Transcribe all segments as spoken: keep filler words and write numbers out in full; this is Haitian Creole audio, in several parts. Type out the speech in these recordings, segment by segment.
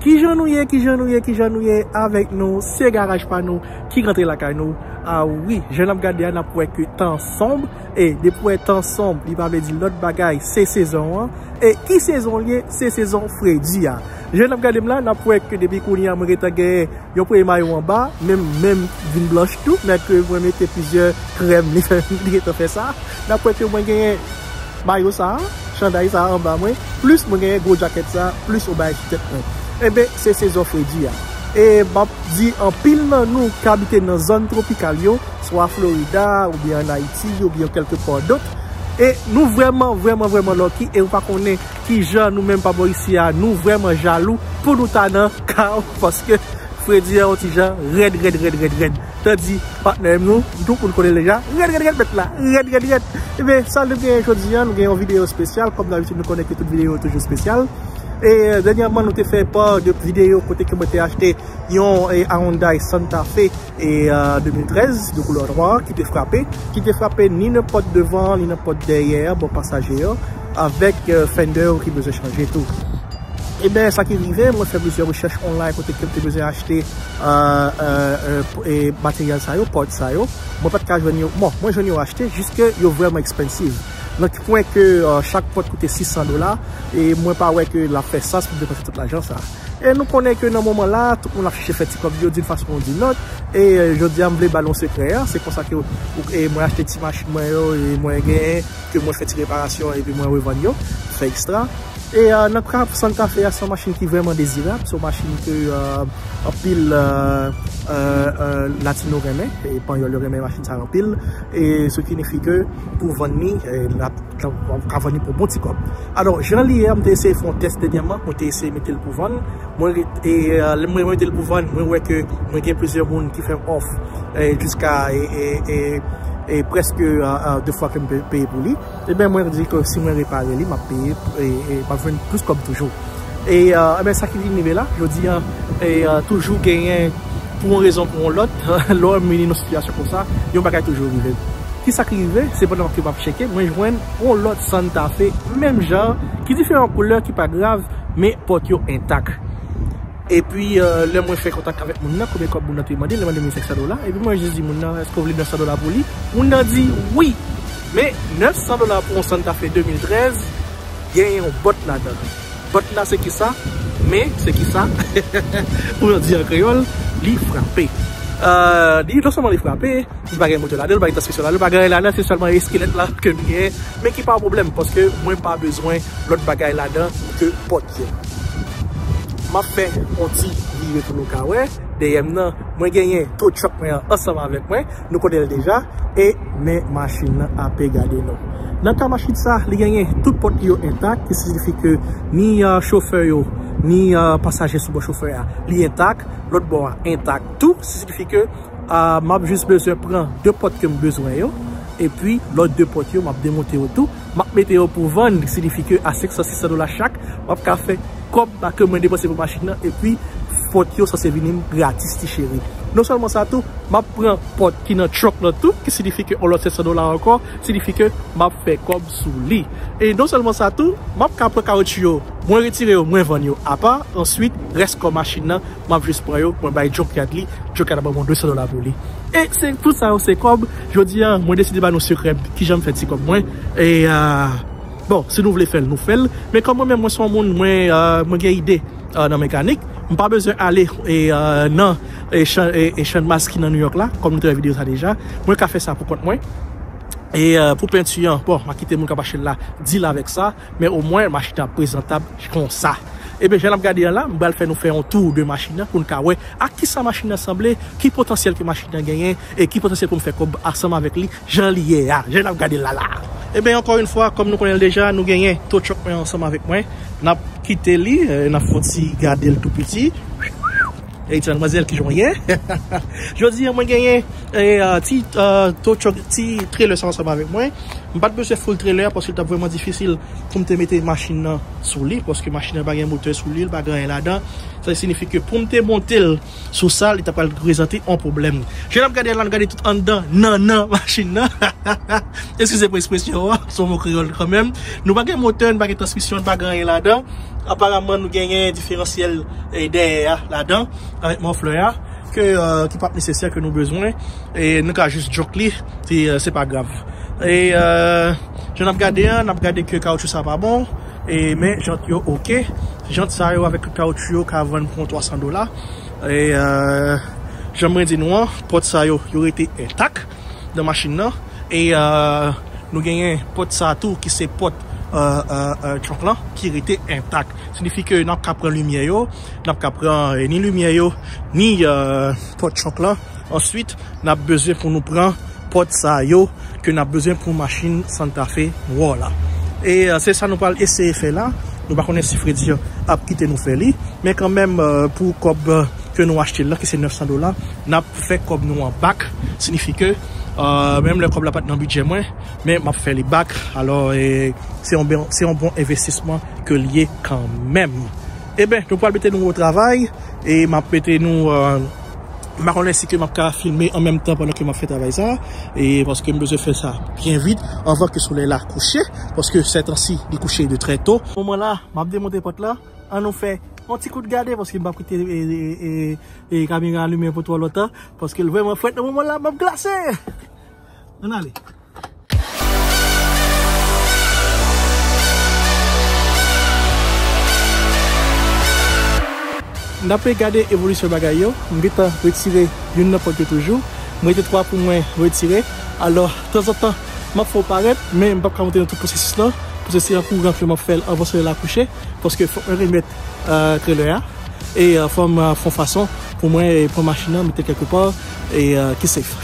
Kijan nou ye, kijan nou ye, kijan nou ye avèk nou? Se garaj pa nou ki rantre lakay nou. A wi, jan n ap gade a, n ap wè ke tan sonb. E depi w wè tan sonb, li pa vle di lòt bagay, se sezon an. E ki sezon l ye? Se sezon fredi a. Jan n ap gade m la, n ap wè ke depi kounye a, mwen gentan genyen yon premye mayo anba, menm, menm vin blanch tou, nèg ke mwen mete plizyè krèm, li fè, li gentan fè sa. N ap wè ke mwen genyen mayo sa a, chanday sa a anba mwen, plis mwen genyen gwo jakèt sa a, plis yon bagay sou tèt mwen. Enben, se sezon fredi a. E m ap di anpil nan nou k abite nan zòn twopikal yo, swa Florida, oubyen ann Ayiti, oubyen kèlke pò dòt. E nou vrèman, vrèman, vrèman lucky, e ou pa konnen kijan nou menm pa bò isi a, nou vrèman jalou pou nou ta nan ka w, paske fredi a yon ti jan rèd, rèd, rèd, rèd, rèd. Tandi, patnè m nou, tout moun konnen l deja, rèd, rèd, rèd, mèt la, rèd, rèd, rèd. Ebyen, sa nou genyen jodi a, nou gen yon videyo espesyal, kòm dabitid nou konnen ke tout videyo yo toujou espesyal. E, dènyèman, nou te fè pa de videyo kote ke mwen te achte yon, e, Hyundai Santa Fe, e, a, de mil trèz, de koulè nwa, ki te frape, ki te frape ni nan pòt devan, ni nan pòt dèyè, bò pasaje a, avèk, e, fender ki bezwen chanje tou. Ebyen, sa ki rive, mwen fè plizyè rechèch online kote ke m te bezwen achte, e, e, e, p-, e, materyèl sa yo, pòt sa yo. Mwen pa t ka jwenn yo. Bon, mwen jwenn yo achte, jiske yo vrèman expensive. Nan ki pwen ke, e, chak pòt koute sis san dola, e mwen pa wè ke l ap fè sans pou m depanse tout lajan sa. E nou konnen ke nan moman la, tout moun ap chèche fè ti kòb yo d'une façon ou d'une autre. E, e, jodi a, m vle ba nou sekrè a. Se konsa ke, ou, e mwen achte ti machin mwen yo, e mwen genyen, ke mwen fè ti reparasyon, epi mwen revann yo, fè ekstra. E, e, nan ka Santa Fe a, se yon machin ki vrèman dezirab, se yon machin ke, e, anpil, e, e, e, latino renmen, e panyòl yo renmen machin sa yo anpil, e se ki nifi ke pou vann li, e, l ap, l ap, w ap ka vann li pou bon ti kòb. Alò, jan li ye a, m te eseye fè yon tès dènyèman, mwen te eseye mete l pou vann, mwen ret-, e, e, lè mwen mete l pou vann, mwen wè ke mwen gen plizyè moun ki fè m òf, e, jiska, e, e, e, e prèske, e, e, de fwa ke m pe-, peye pou li. Ebyen, mwen di ke si mwen repare li, m ap peye, e, e, m ap jwenn plis kòb toujou. E, e, ebyen, sa ki vin rive la, jodi a, e, e, toujou genyen, pou yon rezon, pou yon lòt, lè w vini nan sitiyasyon konsa, yon bagay toujou rive. Kisa ki rive? Se pandan ke m ap tcheke, mwen jwenn yon lòt Santa Fe, menm jan, ki diferan koulè, ki pa grav, men pòt yo entak. Epi, e, lè mwen fè kontak avèk moun nan, konbyen kòb moun nan te mande, li mande mil senk san dola. Epi mwen jis di moun nan, èske w vle nèf san dola pou li? Moun nan di wi. Men nèf san dola pou yon Santa Fe de mil trèz, genyen yon bòt ladan. Bòt la se kisa? Men se kisa? Pou yo di an kreyòl, li frape. E, li, non sèlman li frape, li pa gen motè ladan l, li pa gen transmisyon ladan l, li pa gen anyen ladan l, se sèlman eskelèt la ke li genyen, men ki pa yon pwoblèm, paske mwen pa bezwen lòt bagay ladan ke pòt yo. M ap fè yon ti vire pou nou ka wè. Dèyè m nan, mwen genyen tow truck mwen an ansanm avèk mwen. Nou konnen l deja. E men machin nan ape gade nou. Nan ka machin sa, li genyen tout pòt li yo entak, ki siyifi ke ni, e, chofè yo, ni, e, pasaje sou bò chofè a, li entak. Lòt bò a entak tou, ki siyifi ke, e, m ap jis bezwen pran de pòt ke m bezwen yo, epi lòt de pòt yo, m ap demonte yo tou. M ap mete yo pou vann, ki siyifi ke a senk san, sis san dola chak, m ap ka fè kòb la ke mwen depanse pou machin nan, epi pòt yo sanse vini m gratis, ti cheri. Non sèlman sa tou, m ap pran pòt ki nan truck lan tou, ki siyifi ke yon lòt senk san dola ankò, siyifi ke m ap fè kòb sou li. E non sèlman sa tou, m ap ka pran kawotchou yo, mwen retire yo, mwen vann yo apa, answit, rès kò machin nan, m ap jis pran yo, mwen bay junkyard li, junkyard ap ban mwen de san dola pou li. E se tout sa yo se kòb. Jodi a, mwen deside ba nou sekrè kijan m fè ti kòb mwen. E, e, bon, si nou vle fè l, nou fè l. Men kòm mwen menm, mwen se yon moun, mwen, e, mwen gen ide, e, nan mekanik. M pa bezwen ale, e, e, nan, e, chan, e, e, Chandmas ki nan New York la, kòm nou te wè videyo sa deja. Mwen ka fè sa pou kont mwen. E, e, pou penti an, bon, m a kite moun k ap achte l la deal avèk sa, men omwen machin nan ap prezantab konsa. Ebyen, jan n ap gade an la, m pral fè nou fè yon tou de machin nan pou n ka wè ak kisa machin nan sanble, ki potansyèl ke machin nan genyen, e ki potansyèl pou m fè kòb ansanm avèk li, jan li ye a, jan n ap gade l la la. Ebyen, ankò yon fwa, kòm nou konnen l deja, nou genyen tow truck mwen ansanm avèk mwen. N ap kite li, e, n ap fè yon ti gade l tou piti. Ey, ti manmzèl, kijan w ye? Jodi a, mwen genyen, e, e, ti, e, tow truck, ti trailer sa ansanm avèk mwen. M pa t bezwen full trailer paske l t ap vrèman difisil pou m te mete machin nan sou li, paske machin nan pa gen motè sou li, li pa gen anyen ladan. Sa siyifi ke pou m te monte l sou sa, li ta pral prezante yon pwoblèm. Jan n ap gade la, n ap gade tout anndan nannan machin nan. Eskize pou ekspresyon an, se yon mo kreyòl kanmenm. Nou pa gen motè, nou pa gen transmisyon, nou pa gen anyen ladan. Aparaman, nou genyen diferansyèl, eh, dèyè a ladan, avèk mòflè a, ke, eh, ki p ap nesesè ke nou bezwen. E nou ka jis junk li, se, eh, se pa grav. E, eh, jan n ap gade a, n ap gade ke kawotchou sa pa bon. E, men jant yo oke. Jant sa yo avèk kawotchou yo ka vann pou yon twa san dola. E, eh, jan mwen di nou an, pòt sa yo, yo rete entak nan machin nan. E, eh, nou genyen pòt sa tou ki se pòt, eh, eh, eh, trunk lan ki rete entak. Siyifi ke n ap ka pran limyè yo, n ap ka pran, eh, ni limyè yo, ni, eh, pòt trunk lan. Answit, n ap bezwen pou nou pran pòt sa yo ke n ap bezwen pou machin Santa Fe nwè la. E, eh, se sa nou pral eseye fè la. Nou pa konnen si fredi an ap kite nou fè li. Men kanmenm, eh, pou kòb, eh, ke nou achte l la, ki se nèf san dola, n ap fè kòb nou an bak. Siyifi ke, eh, menm lè kòb la pa t nan bidjè mwen, men m ap fè li bak. Alò, eh, se yon bon, se yon bon envestisman ke l ye kanmenm. Eben, nou pral mete nou o travay, e m ap mete nou, eh, m pa konnen si ke m ap ka filme an menm tan pandan ke m ap fè travay sa, e paske m bezwen fè sa byen vit, anvan ke solèy la kouche, paske sètansi, li kouche de trè to. Moman la, m ap demonte pòt la, ann nou fè yon ti kout gade, paske m p ap kite, e, e, e, e, kamera alimen pou twò lontan, paske l vrèman frèt nan moman la, m ap glase. Ann ale. N ap gade evolisyon bagay yo. M gentan retire youn nan pòt yo toujou. M rete twa pou mwen retire. Alò, tanzantan, m ap fè w parèt, men m p ap ka montre nou tout pwosesis lan. Pwosesis lan kouran ke m ap fè l anvan solèy la kouche. Paske fòk mwen remèt, eh, trelè a. E, eh, fò m, eh, fè yon fason pou mwen, eh, pran machin nan, mete l kèlkepa, e, eh, ki safe.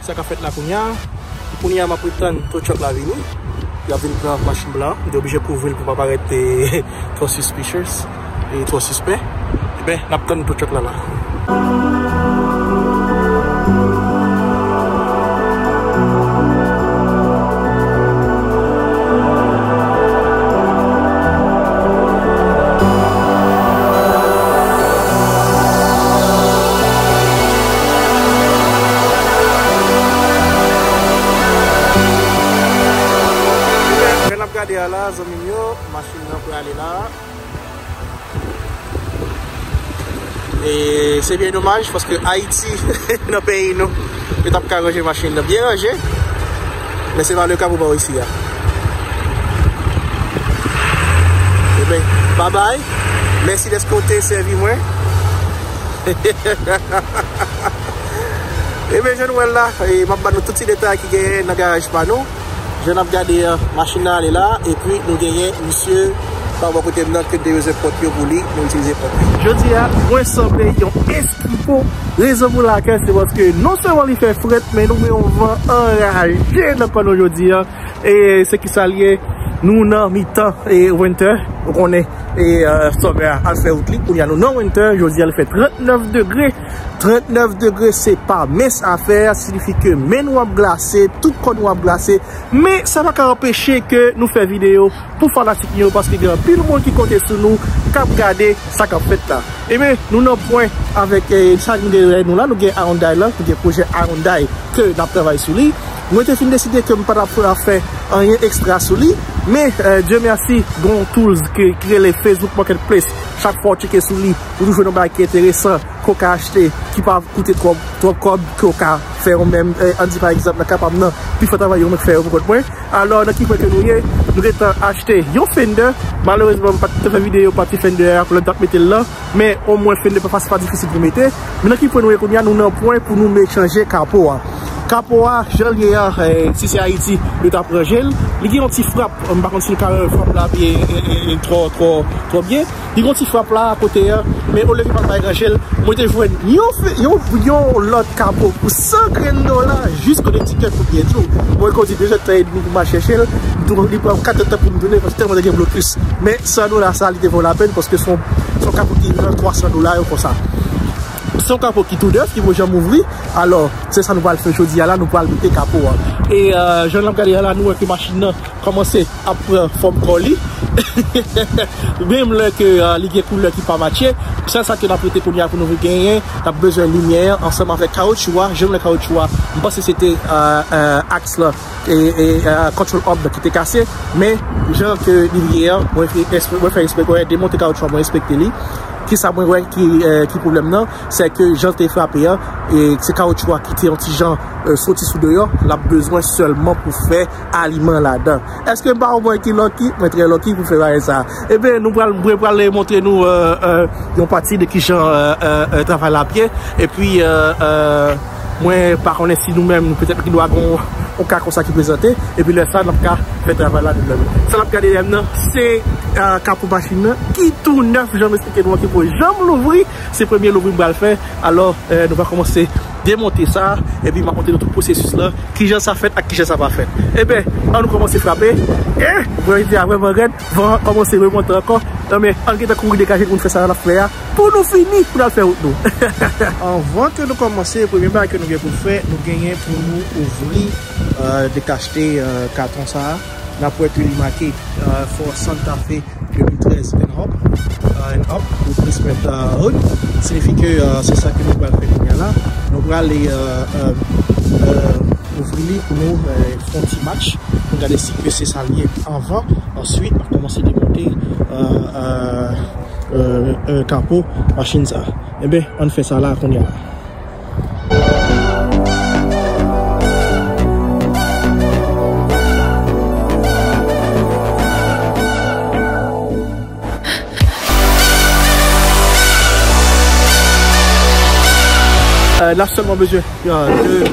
Sa k ap fèt la kounye a. Kounye a, m ap ret tann tow truck la vini. Y ap vin pran machin blan an. M te oblije kouvri l pou pa parèt, eh, twò suspicious e twò sispè. Eben, n ap tann tow truck la la. Jan n ap gade a la, zanmi m yo, machin nan prale la. E se byen domaj, paske Ayiti, nan peyi nou, yo t ap ka ranje machin nan byen ranje. Men se pa le ka pou bò isi a. Eben, babay. Mèsi dèske w te sèvi mwen. Eben, jan nou wè l la, e m ap ba nou tout ti detay ki genyen nan garaj pa nou. Jan n ap gade, eh, machin nan ale la, epi nou genyen misye Bò kote m nan, ke te bezwen pòt yo pou li, nou itilize pòt yo. Jodi a, mwen sanble yon eskipo. Rezon pou lakèl, se paske non sèlman li fè frèt, men nou gen yon van anraje nan kò nou jodi a. E se ki sa l ye, nou nan mitan e winter, ou konnen, e summer a al fè wout li. Kounye a nou nan winter, jodi a li fè trannèf degre. Trannèf degre, se pa mens afè, siyifi ke men nou ap glase, tout kò nou ap glase. Men sa pa ka anpeche ke nou fè videyo pou fanatik nou yo, paske gen anpil moun ki konte sou nou, k ap gade sa k ap fèt la. Ebyen, nou nan pwen avèk, eh, sa nou gen dèyè nou la, nou gen Hyundai la, nou gen pwojè Hyundai ke n ap travay sou li. Mwen te fin deside ke m pa t ap fè anyen ekstra sou li, men, eh, Dye mèsi, gon tools ke, ki rele Facebook Marketplace. Chak fwa w tcheke sou li, ou toujou jwenn yon bagay ki enteresan, ke w ka achte, ki pa koute twòp, twòp kòb, ke w ka fè ou menm, eh, ann di pa egzanp, nan ka pa m nan, pi fò travay yo mwen k fè yo pou kont mwen. Alò, nan ki pwen ke nou ye, nou gentan achte yon Fender. Malerezman, m pa t fè videyo pati Fender a, lè m t ap mete l lan. Men, omwen, Fender pa fasil, pa difisil pou mete. Men nan ki pwen nou ye kounye a, nou nan pwen pou nou me chanje kapo a. Kapo a, jan l ye a, eh, si se Ayiti, yo t ap ranje l. Li gen yon ti frap, m pa konn si nou ka wè frap la byen, eh, eh, eh, twò, twò, twò byen. Li gon ti frap la akote a, men olye ke m al bay ranje l, mwen te jwenn yon, fe- yon, yon lòt kapo pou san grenn dola, jis kote ti kèk ou byen tou. Mwen kondi de zèdtan edmi pou m al chèche l, m tou- li pran kat èdtan pou m tounen, paske tèlman te gen blokis. Men san dola sa, li te vo lapenn, paske se yon, se yon kapo ki nan twa san dola, yo konsa. Se yon kapo ki tou nèf, ki poko janm ouvri. Alò, se sa nou pral fè jodi a la, nou pral mete kapo a. E, eh, jan n ap gade a la, nou wè ke machin nan kòmanse ap pran fòm kò li. Menm lè ke, eh, li gen koulè ki pa matche, sèl sa ke n ap rete kounye a pou nou genyen, n ap bezwen limyè an ansanm avèk kawotchou a. Jan nou wè kawotchou a, m panse se te, eh, eh, aks lan e, e, eh, control hub ki te kase, men jan ke li ye a, mwen fè eksprè, mwen fè eksprè, mwen demonte kawotchou a, mwen enspekte li. Kisa mwen wè ki, eh, ki pwoblèm nan? Se ke jan l te frape a, e se kawotchou a ki te yon ti jan, eh, soti sou deyò, l ap bezwen sèlman pou fè aliman ladan. Èske m pa yon bòy ki lucky? Mwen trè lucky pou fè bagay sa. Ebyen, nou pral, mwen pral montre nou, eh, eh, yon pati de kijan, eh, eh, eh, travay la ap ye. Epi, eh, eh, mwen pa konnen si nou menm, nou petèt ki dwa gon yon ka konsa ki prezante. Epi lè sa, n ap ka fè travay la nou menm. Sa n ap gade dèyè m nan, se, eh, kapo machin nan, ki tou nèf, jan m esplike nou an, ki poko janm louvri. Se premye louvri m pral fè. Alò, eh, nou va kòmanse demonte sa, epi m ap montre nou tout pwosesis la, kijan sa fèt ak kijan sa pa fèt. Ebyen, ann nou kòmanse frape. E, mwen di a vrèman rèd, van an kòmanse remonte ankò. Non, men, ann gentan kouri degaje pou nou fè sa n ap fè a, pou nou fini, pou n al fè wout nou. Anvan ke nou kòmanse, premye bagay ke nou gen pou fè, nou genyen pou nou ouvri, eh, dekachte, eh, katon sa a. N ap wè ke li make, eh, for Santa Fe de mil trèz and up, eh, and up, ou plis mèt, eh, hood. Siyifi ke, eh, se sa ke nou pral fè kounye a la. Nou pral, eh, eh, eh, ouvri li pou nou, eh, fè yon ti match, pou n gade si ke se sa l ye anvan. Answit, n ap kòmanse demonte, eh, eh, eh, eh, kapo machin sa. Ebyen, ann fè sa la kounye a la. Eh, n ap sèlman bezwen, eh, de,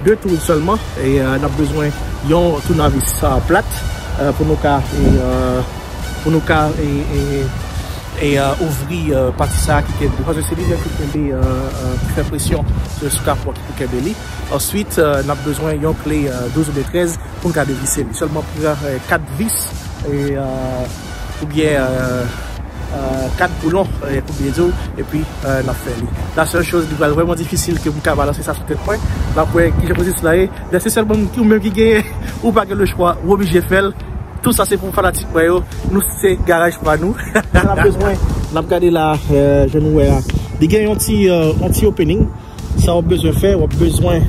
de tool sèlman. E, eh, n ap bezwen yon tounavis, eh, plat, eh, pou nou ka, e, eh, pou nou ka, e, e, e, eh, ouvri, eh, pati sa a ki kenbe, paske se li menm ki kenbe, eh, eh, ki fè presyon sou, sou kapo a ki pou kenbe li. Answit, eh, n ap bezwen yon kle, eh, douz oubyen trèz pou n ka devise li. Sèlman pran, eh, kat vis, e, eh, oubyen, eh, eh, kat boulon, eh, pou byen di w, epi, eh, n ap fè li. La sèl choz, li pral vrèman difisil ke m ka balanse sa sou tèt mwen. N ap wè kijan pwosesis la ye. Lè se sèlman ou menm ki genyen, ou pa gen lechwa, ou oblije fè l. Tout sa se pou fanatik mwen yo. Nou se garaj pa nou. Sa n ap bezwen, n ap gade la, eh, jan nou wè a. Li gen yon ti, eh, yon ti opening. Sa w ap bezwen fè, w ap bezwen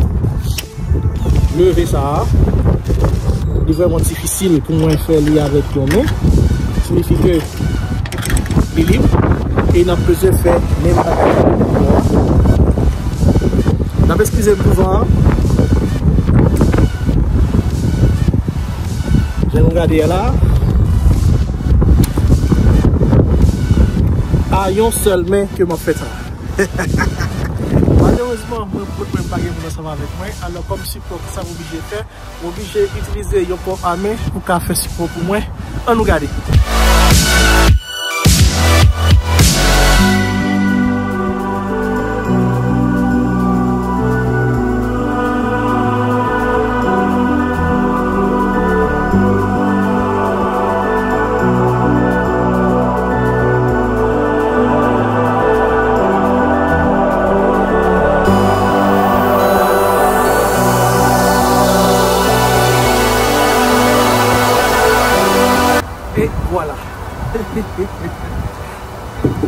leve sa a. Li vrèman difisil pou mwen fè li avèk yon men. Siyifi ke li lib. E n ap bezwen fè menm bagay la. N ap eskize m pou van an. Jan nou gade a la. A yon sèl men ke m ap fè sa. Malerezman, mwen, mwen, mwen pa gen moun ansanm avèk mwen. Alò, kòm sipò, kisa m oblije fè? M oblije itilize yon pwòp a men pou ka fè sipò pou mwen. Ann nou gade.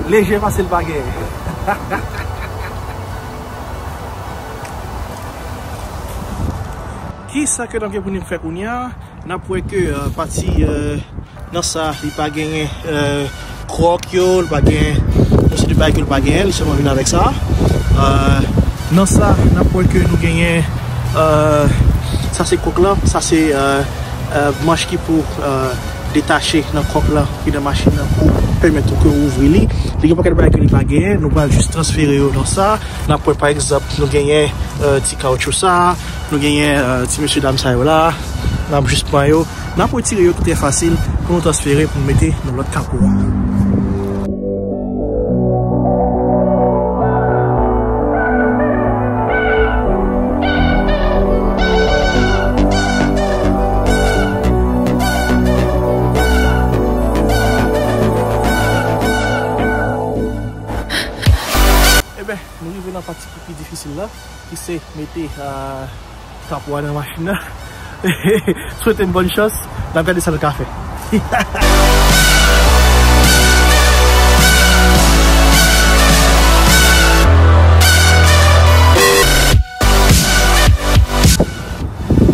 Leje pase l pa genyen. Kisa ke n ap gen pou n fè kounye a? N ap wè ke, euh, pati, euh, nan sa, li pa genyen, euh, kròk yo, li pa gen yon seri de bagay ke li pa genyen, li sèlman vin avèk sa. Euh, nan sa, n ap wè ke nou genyen, euh, sa se kròk lan, sa se, euh, euh, manch ki pou, euh, detache nan kròk lan, ki nan machin nan pou pèmèt ou ke ou ouvri li. Li gen pakèt bagay ke li pa genyen, nou pral jis transfere yo nan sa. N ap wè, pa egzanp, nou genyen, euh, ti kawotchou sa, nou genyen, euh, ti mesye dam sa yo la, n ap jis pran yo. N ap retire yo ki trè fasil pou nou transfere, pou nou mete nan lòt kapo a. Eben, nou rive nan pati ki pi difisil la, ki se mete, ah, kapo a nan machin nan. Swete m bòn chans, n ap gade sa nou ka fè.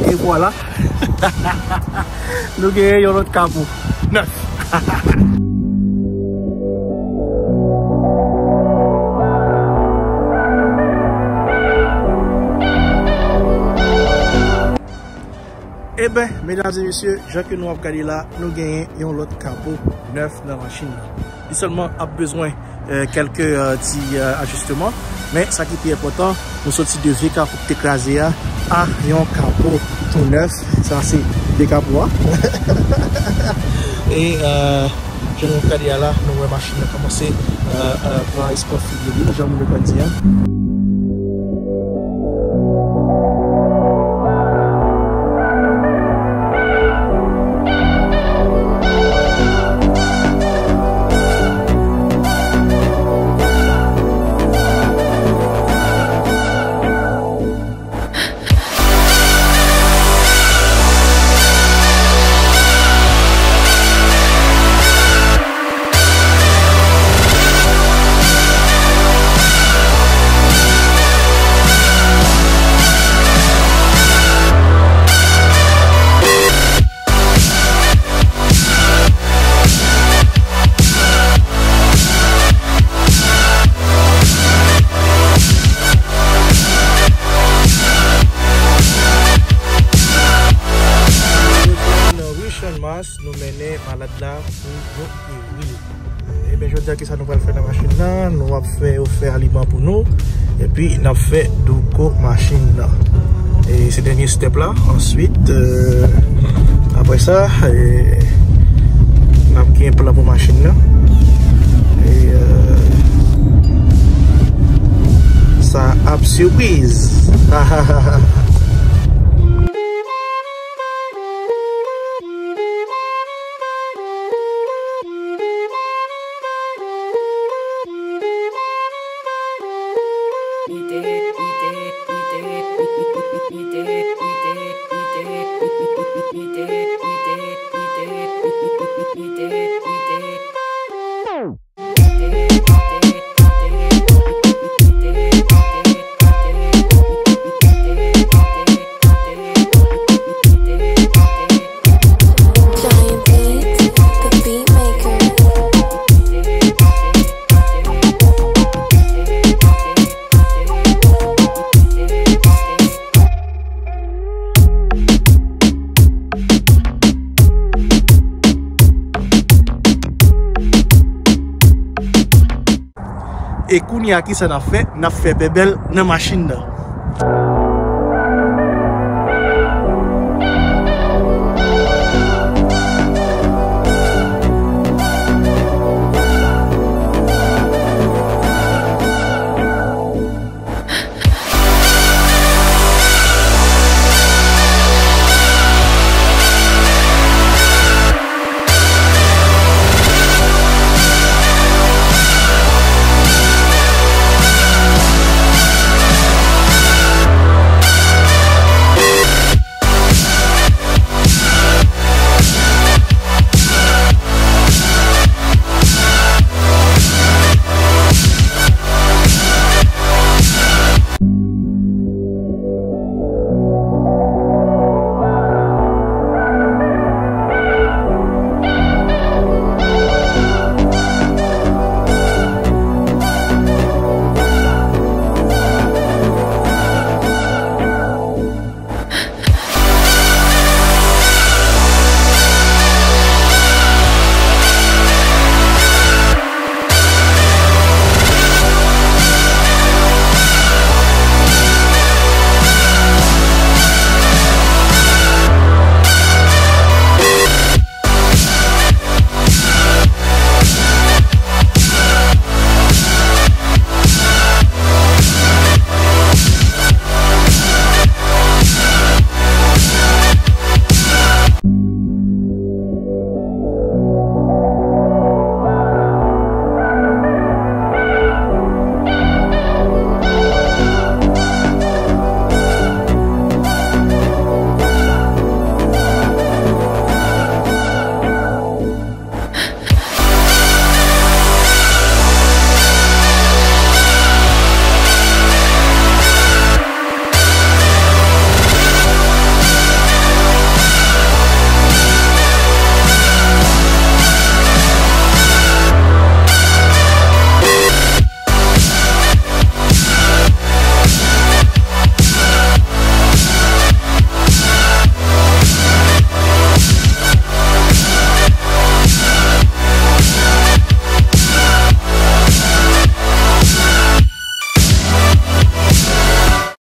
E vwala. Nou genyen yon lòt kapo. Nèf. Eben, medam e mesye, jan ke nou ap gade la, nou genyen yon lòt kapo nèf nan machin nan. Li sèlman ap bezwen, euh, kèlke, euh, ti, euh, ajisteman, men sa ki pi enpòtan, nou soti de vye kapo ki te kraze a, a yon kapo tou nèf. Sa se de kapo a. E, euh, jan nou ap gade a la, nou wè machin nan kòmanse, euh, euh, pran espò figi li, jan moun yo konn di a. Nan ri Channmas, nou mennen malad la pou yo geri. Ebyen, jodi a, kisa nou pral fè nan machin nan? Nou ap fè yo fè aliman pou nou. Epi, n ap fè douko machin nan. E se dènye step la. Answit, euh, apre sa, e, n ap gen plan pou machin nan. E, euh, sa ap sipriz. Giant Beats, the beat maker. E kounye a, kisa n ap fè? N ap fè bèbèl nan machin nan.